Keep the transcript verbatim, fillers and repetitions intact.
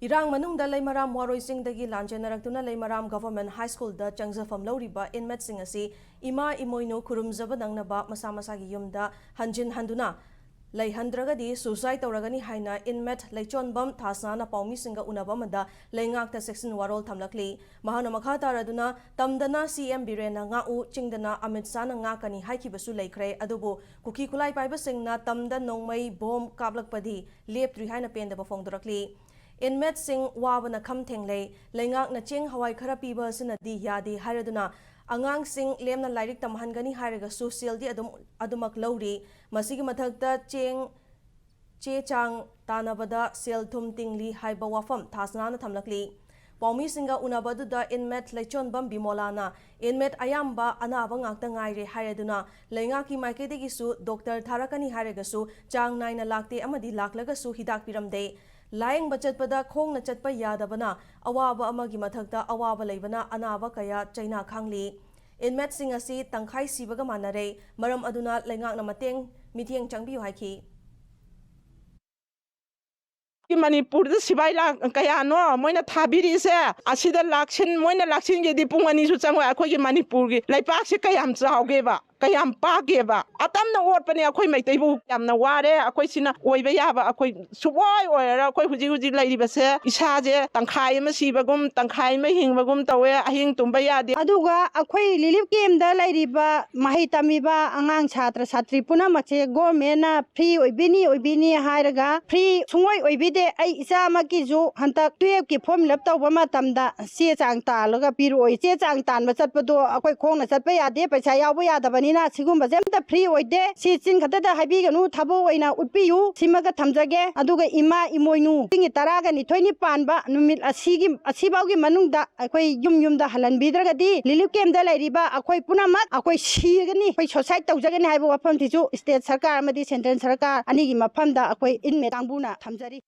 ꯏꯔꯥꯡ ꯃꯅꯨꯡꯗ ꯂꯩꯃꯔꯥꯝ ꯋꯥꯔꯣꯏ ꯆꯤꯡꯗꯒꯤ ꯂꯥꯟꯖꯦꯟꯅꯔꯛꯇꯨꯅ ꯂꯩꯃꯔꯥꯝ Government High Schoolꯗ ꯆꯪꯖꯐꯝ ꯂꯧꯔꯤꯕ inmateꯁꯤꯡ ꯑꯁꯤ ꯏꯃꯥ ꯏꯃꯣꯏꯅꯨ ꯈꯨꯔꯨꯝꯖꯕ ꯅꯪꯅꯕ ꯃꯁꯥ ꯃꯁꯥꯒꯤ ꯌꯨꯝꯗ ꯍꯟꯖꯤꯟ ꯍꯟꯗꯨꯅ ꯂꯩꯍꯟꯗ꯭ꯔꯒꯗꯤ suicide ꯇꯧꯔꯒꯅꯤ ꯍꯥꯏꯅ inmate ꯂꯩꯆꯣꯟꯕꯝ ꯊꯥꯁꯅꯥꯅ ꯄꯥꯎꯃꯤꯁꯤꯡꯒ ꯎꯅꯕ ꯑꯃꯗ ꯂꯩꯉꯥꯛꯇ ꯆꯦꯛꯁꯤꯟ ꯋꯥꯔꯣꯜ ꯊꯝꯂꯛꯂꯤ꯫ ꯃꯍꯥꯛꯅ ꯃꯈꯥ ꯇꯥꯔꯗꯨꯅ ꯇꯝꯗꯅ C M ꯕꯤꯔꯦꯟꯅ ꯉꯥꯛꯎ, ꯆꯤꯡꯗꯅ ꯑꯃꯤꯠ ꯁꯥꯍꯅ ꯉꯥꯛꯀꯅꯤ ꯍꯥꯏꯈꯤꯕꯁꯨ ꯂꯩꯈ꯭ꯔꯦ꯫ ꯑꯗꯨꯕꯨ ꯀꯨꯀꯤ ꯈꯨꯠꯂꯥꯏ ꯄꯥꯏꯕꯁꯤꯡꯅ ꯇꯝꯗ ꯅꯣꯡꯃꯩ ꯕꯣꯝ ꯀꯥꯞꯂꯛꯄꯗꯤ ꯂꯦꯞꯇ꯭ꯔꯤ ꯍꯥꯏꯅ ꯄꯦꯟꯗꯕ ꯐꯣꯡꯗꯣꯔꯛꯂꯤ꯫ Inmateꯁꯤꯡ ꯋꯥꯕꯅ ꯈꯝ ꯊꯦꯡꯂꯦ꯫ ꯂꯩꯉꯥꯛꯅ ꯆꯦꯡ ꯍꯋꯥꯏ ꯈꯔ ꯄꯤꯕ ꯑꯁꯤꯅꯗꯤ ꯌꯥꯗꯦ ꯍꯥꯏꯔꯗꯨꯅ ꯑꯉꯥꯡꯁꯤꯡ ꯂꯦꯝꯅ ꯂꯥꯏꯔꯤꯛ ꯇꯝꯍꯟꯒꯅꯤ ꯍꯥꯏꯔꯒꯁꯨ ꯁꯦꯜꯗꯤ ꯑꯗꯨꯝ ꯑꯗꯨꯃꯛ ꯂꯧꯔꯤ꯫ ꯃꯁꯤꯒꯤ ꯃꯊꯛꯇ ꯆꯦꯡ, ꯆꯦ ꯆꯥꯡ ꯇꯥꯟꯅꯕꯗ ꯁꯦꯜ ꯊꯨꯝ ꯇꯤꯡꯂꯤ ꯍꯥꯏꯕ ꯋꯥꯐꯝ ꯊꯥꯁꯅꯥꯅ ꯊꯝꯂꯛꯂꯤ꯫ ꯄꯥꯎꯃꯤꯁꯤꯡꯒ ꯎꯅꯕ ꯑꯗꯨꯗ inmate ꯂꯩꯆꯣꯟꯕꯝ ꯕꯤꯃꯣꯂꯥꯅ inmate ꯑꯌꯥꯝꯕ ꯑꯅꯥꯕ ꯉꯥꯛꯇ ꯉꯥꯏꯔꯦ ꯍꯥꯏꯔꯗꯨꯅ ꯂꯩꯉꯥꯛꯀꯤ ꯃꯥꯏꯀꯩꯗꯒꯤꯁꯨ doctor ꯊꯥꯔꯛꯀꯅꯤ ꯍꯥꯏꯔꯒꯁꯨ ꯆꯥꯡ ꯅꯥꯏꯅ ꯂꯥꯛꯇꯦ ꯑꯃꯗꯤ ꯂꯥꯛꯂꯒꯁꯨ ꯍꯤꯗꯥꯛ ꯄꯤꯔꯝꯗꯦ꯫ ꯂꯥꯌꯦꯡꯕ ꯆꯠꯄꯗ ꯈꯣꯡꯅ ꯆꯠꯄ ꯌꯥꯗꯕꯅ ꯑꯋꯥꯕ ꯑꯃꯒꯤ ꯃꯊꯛꯇ ꯑꯋꯥꯕ ꯂꯩꯕꯅ ꯑꯅꯥꯕ ꯀꯌꯥ ꯆꯩꯅꯥ ꯈꯥꯡꯂꯤ꯫ Inmateꯁꯤꯡ ꯑꯁꯤ ꯇꯪꯈꯥꯏ ꯁꯤꯕꯒ ꯃꯥꯟꯅꯔꯦ꯫ ꯃꯔꯝ ꯑꯗꯨꯅ ꯂꯩꯉꯥꯛꯅ ꯃꯇꯦꯡ ꯃꯤꯠꯌꯦꯡ ꯆꯪꯕꯤꯌꯨ ꯍꯥꯏꯈꯤ꯫ ꯃꯅꯤꯄꯨꯔꯗ ꯁꯤꯐꯥꯏ ꯂꯥꯛ ꯀꯌꯥꯅꯣ ꯃꯣꯏꯅ ꯊꯥꯕꯤꯔꯤꯁꯦ? ꯑꯁꯤꯗ ꯂꯥꯛꯁꯤꯟ ꯃꯣꯏꯅ ꯂꯥꯛꯁꯤꯟꯒꯦꯗꯤ ꯄꯨꯡ ꯑꯅꯤꯁꯨ ꯆꯪꯉꯣꯏ꯫ ꯑꯩꯈꯣꯏꯒꯤ ꯃꯅꯤꯄꯨꯔꯒꯤ ꯂꯩꯄꯥꯛꯁꯦ ꯀꯌꯥꯝ ꯆꯥꯎꯒꯦꯕ, ꯀꯌꯥꯝ ꯄꯥꯛꯒꯦꯕ? ꯑꯇꯝꯅ ꯑꯣꯠꯄꯅꯦ ꯑꯩꯈꯣꯏ ꯃꯩꯇꯩꯕꯨ꯫ ꯌꯥꯝꯅ ꯋꯥꯔꯦ꯫ ꯑꯩꯈꯣꯏ ꯁꯤꯅ ꯑꯣꯏꯕ ꯌꯥꯕ ꯑꯩꯈꯣꯏ ꯁꯨꯛꯑꯣꯏ ꯑꯣꯏꯔꯔꯣꯏ꯫ ꯑꯩꯈꯣꯏ ꯍꯧꯖꯤꯛ ꯍꯧꯖꯤꯛ ꯂꯩꯔꯤꯕꯁꯦ ꯏꯁꯥꯁꯦ ꯇꯪꯈꯥꯏ ꯑꯃ ꯁꯤꯕꯒꯨꯝ ꯇꯪꯈꯥꯏ ꯑꯃ ꯍꯤꯡꯕꯒꯨꯝ ꯇꯧꯋꯦ꯫ ꯑꯍꯤꯡ ꯇꯨꯝꯕ ꯌꯥꯗꯦ꯫ ꯑꯗꯨꯒ ꯑꯩꯈꯣꯏ relief camp ꯗ ꯂꯩꯔꯤꯕ ꯃꯍꯩ ꯇꯝꯃꯤꯕ ꯑꯉꯥꯡ ꯁꯥꯇ꯭ꯔ ꯁꯥꯇ꯭ꯔꯤ ꯄꯨꯝꯅꯃꯛꯁꯦ government ꯅ free ꯑꯣꯏꯕꯤꯅꯤ ꯑꯣꯏꯕꯤꯅꯤ ꯍꯥꯏꯔꯒ free ꯁꯨꯡꯑꯣꯏ ꯑꯣꯏꯕꯤꯗꯦ꯫ ꯑꯩ ꯏꯆꯥꯃꯛꯀꯤꯁꯨ ꯍꯟꯗꯛ twelve ꯀꯤ form fill up ꯇꯧꯕ ꯃꯇꯝꯗ ꯆꯦ ꯆꯥꯡ ꯇꯥꯜꯂꯒ ꯄꯤꯔꯛꯑꯣꯏ꯫ ꯆꯦ ꯆꯥꯡ ꯇꯥꯟꯕ ꯆꯠꯄꯗꯣ ꯑꯩꯈꯣꯏ ꯈꯣꯡꯅ ꯆꯠꯄ ꯌꯥꯗꯦ, ꯄꯩꯁꯥ ꯌꯥꯎꯕ ꯌꯥꯗꯕꯅꯤꯅ꯫ ꯁꯤꯒꯨꯝꯕꯁꯦ ꯑꯝꯇ free ꯑꯣꯏꯗꯦ꯫ ꯁꯤ ꯆꯤꯟ ꯈꯛꯇꯗ ꯍꯥꯏꯕꯤꯒꯅꯨ, ꯊꯕꯛ ꯑꯣꯏꯅ ꯎꯠꯄꯤꯌꯨ꯫ ꯁꯤꯃꯒ ꯊꯝꯖꯒꯦ꯫ ꯑꯗꯨꯒ ꯏꯃꯥ ꯏꯃꯣꯏꯅꯨ ꯆꯤꯡꯒꯤ ꯇꯔꯥꯒꯅꯤꯊꯣꯏꯅꯤ ꯄꯥꯟꯕ ꯅꯨꯃꯤꯠ ꯑꯁꯤꯒꯤ, ꯑꯁꯤꯐꯥꯎꯒꯤ ꯃꯅꯨꯡꯗ ꯑꯩꯈꯣꯏ ꯌꯨꯝ ꯌꯨꯝꯗ ꯍꯜꯍꯟꯕꯤꯗ꯭ꯔꯒꯗꯤ relief camp ꯗ ꯂꯩꯔꯤꯕ ꯑꯩꯈꯣꯏ ꯄꯨꯝꯅꯃꯛ ꯑꯩꯈꯣꯏ ꯁꯤꯒꯅꯤ, ꯑꯩꯈꯣꯏ suicide ꯇꯧꯖꯒꯅꯤ ꯍꯥꯏꯕ ꯋꯥꯐꯝꯁꯤꯁꯨ state ꯁꯔꯀꯥꯔ ꯑꯃꯗꯤ central ꯁꯔꯀꯥꯔ ꯑꯅꯤꯒꯤ ꯃꯐꯝꯗ ꯑꯩꯈꯣꯏ inmate ꯀꯥꯡꯕꯨꯅ ꯊꯝꯖꯔꯤ꯫